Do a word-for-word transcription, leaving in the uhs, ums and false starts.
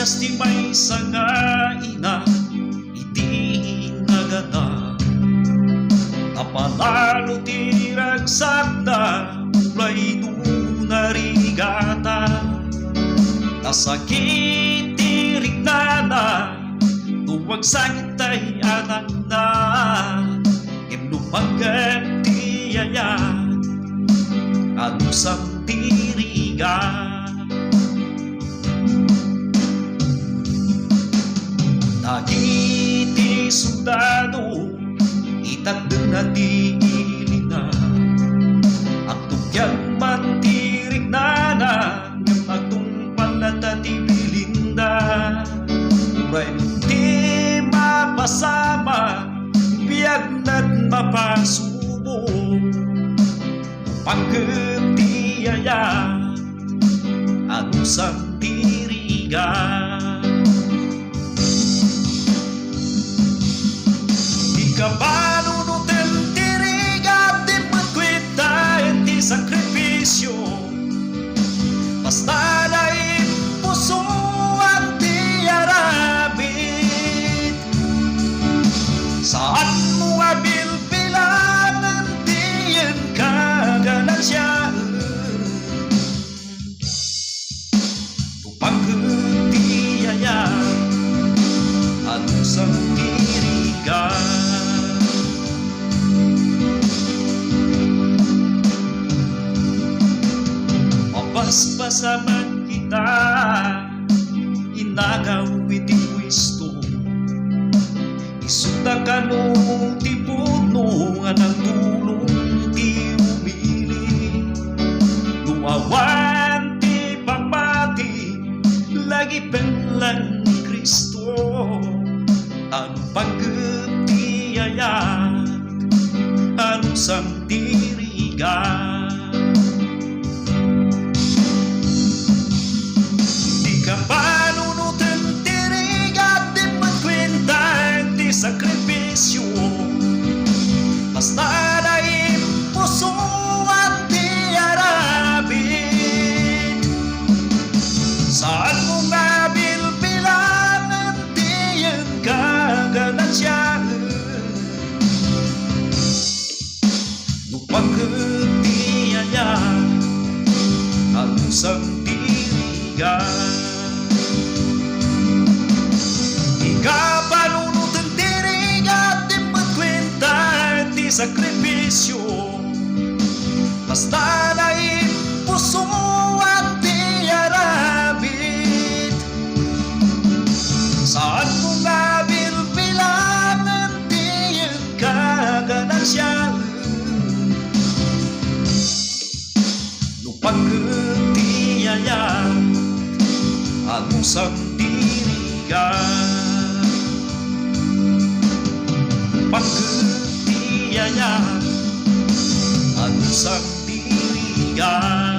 Ti maysa nga ina iti nagana, napalalo ti ragsakna, uray no narigata. Nasakit ti rignana, no agsangit tay anakna, ngem no panggep ti ayat, anusam ti rigat. Dagiti soldado, itatdengna ti ilina. Agtugian man ti rignana, ngem agtungpal latta ti bilinda. Uray ti mapasamak, biagna ti mapasubo. Panggep ti ayat, anusam ti rigat. Di kapanunoten ti rigat, dimmet kuenta iti sakripisio. Basta la impusoan ti aramid, saanmo nga bilbilangen ti inkaganansyaen. No panggep ti ayat, anusam ti rigat. Mapaspasamak ita, inagaw iti puesto. Isuda kano ti pudno nga nagtulong ti umili. No awan ti pammati, lagipen lang ni Cristo. Ano panggep ti ayat, anusam ti rigat. Di kapanunoten ti rigat, dimmet kuenta ti sakripisio. Basta la impusoan ti aramid, saanmo nga bilbilangen ti inkaganansyaen. No panggep ti ayat, anusam ti rigat. Di kapanunoten ti rigat, dimmet kuenta ti sakripisio. Basta la impusoan ti aramid, saanmo nga bilbilangen ti inkaganansyaen. No panggep ti ayat, anusam ti rigat. Panggep ti ayat, anusam ti rigat.